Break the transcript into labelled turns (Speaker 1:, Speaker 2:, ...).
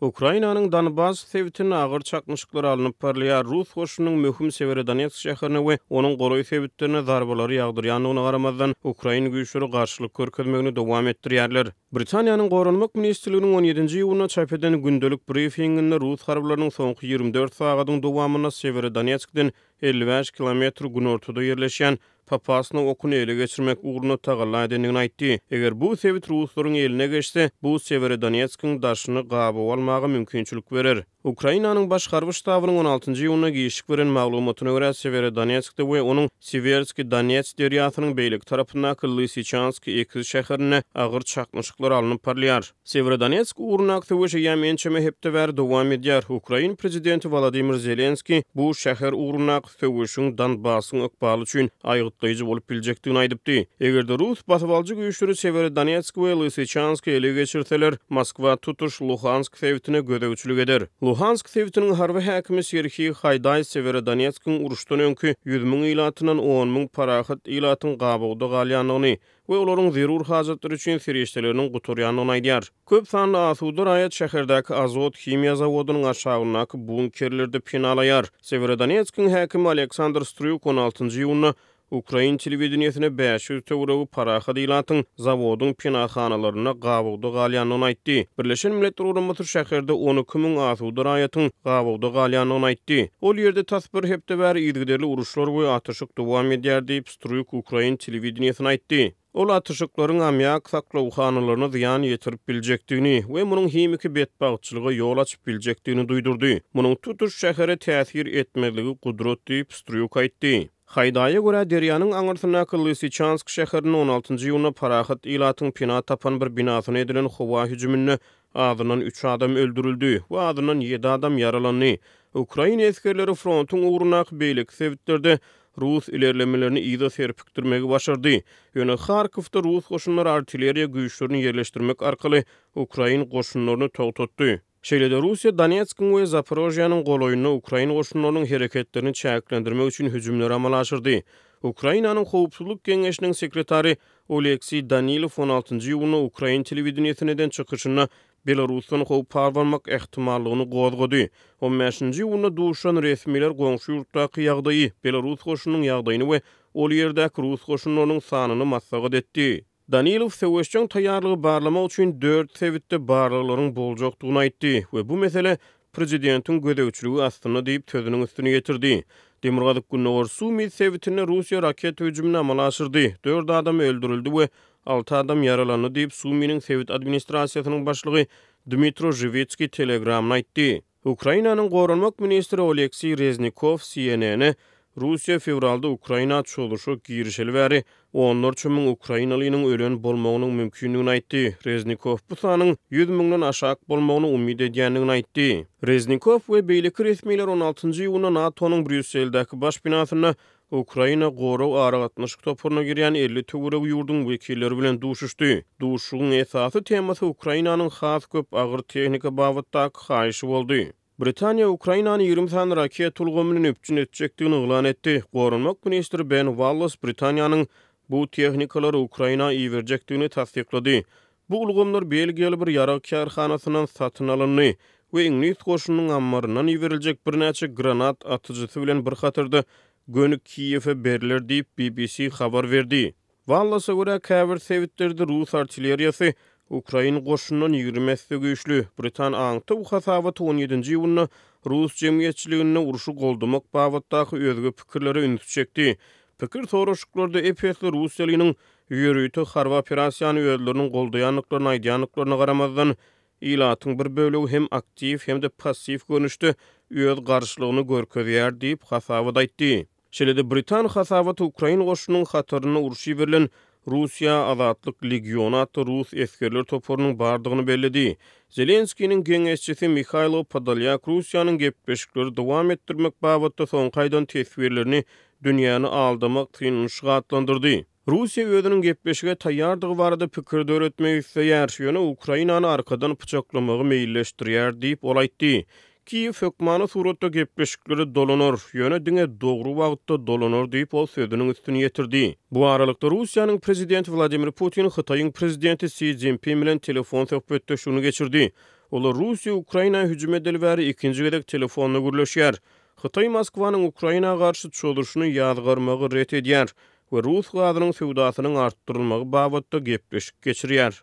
Speaker 1: Ukrainanyň Donbas sebitinde agyr çaknyşyklar alnyp barylýar. Rus goşunynyň möhüm Sewerodonetsk şäherine we onuň golaý sebitlerine zarbalary ýagdyrýandygyna garamazdan, ukrain güýçleri garşylyk görkezmegini dowam etdirýärler. Britaniýanyň Goranmak ministrliginiň on ýedinji iýunda çap eden gündelik brifinginde rus harbylarynyň soňky 24 sagadyň dowamynda Sewerodonetskden 55 kilometr günortada ýerleşýän Popasna okuny ele geçirmek ugrunda tagalla edendigini aýtdy. Eger bu sebit ruslaryň eline geçse, bu Sewerodonetskiň daşyny gabawa almaga mümkinçilik berer. Ukrainanyň Baş harby ştabynyň on altynjy iýunda giçlik beren maglumatyna görä, Sewerodonetskde we onuň Siwerskiý Donets derýasynyň beýleki tarapyndaky Lysyçansk ekiz şäherinde agyr çaknyşyklar alnyp barylýar. Sewerodonetsk ugrundaky söweş eýýäm ençeme hepde bäri dowam edýär. Ukrain prezidenti Wolodymyr Zelenskiý bu şäher ugrundaky söweşiň Donbassyň ykbaly üçin aýgytlaýjy bolup biljekdigini aýdypdy. Eger-de rus basybalyjy güýçleri Sewerodonetsk we Lysyçansky ele geçirseler, Moskwa tutuş Luhansk sebitine gözegçilik eder. Luhansk sebitiniň harby häkimi Serhiý Haýdaý Sewerodonetskiň uruşdan öňki 100 mün ilatyndan 10 mün parahat ilatyň gabawda galýandygyny we olaryň zerur hajatlary üçin serişdeleriniň gutarýandygyny aýdýar. Köp sanly asuda raýat şäherdäki Azot himiýa zawodynyň aşagyndaky bunkerlerde penalaýar. Sewerodonetskiň häkimi Aleksandr Strýuk on altynjy iýunda ukrain telewideniýesine 500 töweregi parahat ilatyň zawodyň penahanalarynda gabawda galýandygyny aýtdy. Birleşen Milletler Guramasy şäherde 12 müň asuda raýatyň gabawda galýandygyny aýtdy. Ol ýerde tas bir hepde bäri yzygiderli uruşlar we atyşyk dowam edýär diýip, Strýuk ukrain telewideniýesine aýtdy. Ol atyşyklaryň ammiak saklawhanalaryna zyýan ýetirip biljekdigini we munuň himiki betbagtçylyga ýol açyp biljekdigini duýdurdy. Munuň tutuş şähere täsir etmezligi gudrat diýip, Strýuk aýtdy. Haýdaýa görä, derýanyň aňyrsyndaky Lysyçansk şäherinde on altynjy iýunda parahat ilatyň pena tapan bir binasyna edilen howa hüjüminde azyndan üç adam öldürildi we azyndan ýedi adam ýaralandy. Ukrain esgerleri frontuň ugrundaky beýleki sebitlerde rus ilerlemelerini yza serpikdirmegi başardy. Ýöne Harkowda rus goşunlary artilleriýa güýçlerini ýerleşdirmek arkaly ukrain goşunlaryny togtatdy. Şeýle-de Russiýa Donetskiň we Zaporožýanyň golaýynda ukrain goşunlarynyň hereketlerini çäklendirmek üçin hüjümleri amala aşyrdy. Ukrainanyň Howpsuzlyk geňeşiniň sekretary Oleksiý Danilow on altynjy iýunda ukrain telewideniýesinde eden çykyşynda Belarusdan howp abanmak ähtimallygyny gozgady. On bäşinji iýunda duşan resmiler goňşy ýurtdaky ýagdaýy, belarus goşunynyň ýagdaýyny we ol ýerdäki rus goşunlarynyň sanyny maslahat etdi. Danilow söweşjeň taýýarlygy barlamak üçin dört sebitde barlaglaryň boljakdygyny aýtdy we bu mesele prezidentiň gözegçiligi astynda diýip sözüniň üstüni ýetirdi. Demirgazyk-gündogar Sumy sebitinde Russiýa raketa hüjümini amala aşyrdy, dört adam öldürildi we Alty adam ýaralandy diýip, Suminiň sebit administrasiýasynyň başlygy Dmitro Žiwitskiý Telegramda aýtdy. Ukrainanyň goranmak ministri Oleksiý Reznikow CNN-e Russiýa fewralda Ukraina çozuşa girişeli bäri onlarça müň ukrainalynyň ölen bolmagynyň mümkindigini aýtdy. Reznikow bu sanyň 100 müňden aşak bolmagyny umyt edýändigini aýtdy. Reznikow we beýleki resmiler on altynjy iýunda NATO-nyň Brýusseldäki baş binasynda Ukraina gorag aragatnaşyk toparyna girýän 50 töweregi ýurduň wekilleri bilen duşuşdy. Duşuşygyň esasy temasy Ukrainanyň has köp agyr tehnika babatdaky haýyşy boldy. Britaniýa Ukrainany 20 sany raketa ulgamy bilen üpjün etjekdigini yglan etdi. Goranmak ministri Ben Wallas Britaniýanyň bu tehnikalary Ukraina iberjekdigini tassyklady. Bu ulgamlar belgiýaly bir ýarag kärhanasyndan satyn alyndy we iňlis goşunynyň ammaryndan iberiljek birnäçe granat atyjysy bilen bir hatarda göni Kiýewe berler diýip, BBC habar berdi. Wallasa görä, käbir sebitlerde rus artilleriýasy ukrain goşunyndan 20 esse güýçli. Britan aňtaw hasabaty on ýedinji iýunda rus jemgyýetçiliginde urşy goldamak babatdaky özge pikirlere ünsi çekdi. Pikir soraşyklarda ep-esli russiýalynyň ýörite harby operasiýany özleriniň goldaýandyklaryny aýdýandyklaryna garamazdan, ilatyň bir bölegi hem aktiw, hem-de passiw görnüşde öz garşylygyny görkezýär diýip, hasabat aýtdy. Şeýle-de britan hasabaty ukrain goşunynyň hatarynda urşa iberilen Russiýa Azatlyk legiony atly rus esgerler toparynyň bardygyny belledi. Zelenskiniň geňeşçisi Mihailo Podolýak Russiýanyň gepleşikleri dowam etdirmek babatda soňky aýdan teswirlerini dünýäni aldamak synanyşygy atlandyrdy. Russiýa özüniň gepleşige taýýardygy barada pikir döretmek isleýär, ýöne Ukrainany arkadan pyçaklamagy meýilleşdirýär diýip, ol aýtdy. Kiýew hökmany suratda gepleşiklere dolanar, ýöne diňe dogry wagtda dolanar diýip, ol sözüniň üstüni ýetirdi. Bu aralykda, Russiýanyň prezidenti Wladimir Putin Hytaýyň prezidenti Si Szinpin bilen telefon söhbetdeşligini geçirdi. Olar Russiýa Ukraina hüjüm edeli bäri ikinji gezek telefonda gürleşýär. Hytaý Moskwanyň Ukraina garşy çozuşyny ýazgarmagy ret edýär we rus gazynyň söwdasynyň artdyrylmagy babatda gepleşik geçirýär.